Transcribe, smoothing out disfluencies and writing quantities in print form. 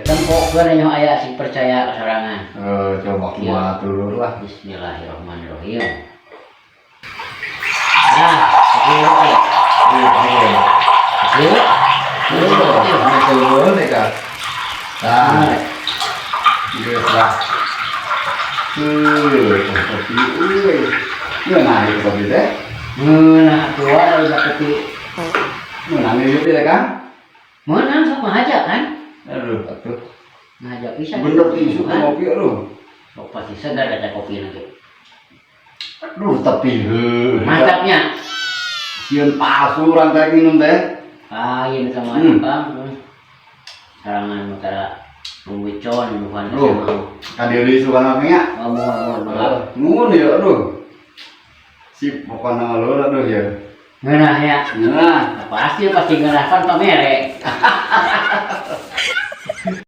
Tempokeun nya aya sing percaya sorangan. Eh, coba kumaha turun lah. Bismillahirrahmanirrahim. Nah, oke oke. Iya. Oke. Turun nih, Kak. Nah, geus lah. Kopi euy. Ngeunah ieu kopi teh. Ngeunah tua dari kopi. Ngeunah ieu teh, Kang. Meunang sok ngahaja kan? Aduh, atuh. Ngahaja pisan. Bener ti isuk ngopi, aduh. Sok pasti segar kata kopi nanti. Aduh, tapi heuh. Mantapnya. Sieun palsu urang teh minum teh. Ah, iya sama Kang. Sarangan mutara bumbu bukan Aduh. Ka dieu deui suka nya. Oh, mohon mohon mohon. Nuhun ya, aduh. Sip, pokoknya mah lur, aduh ya. Ngeunah ya. Nah, Nah, pasti pasti ngeunah kan pamere.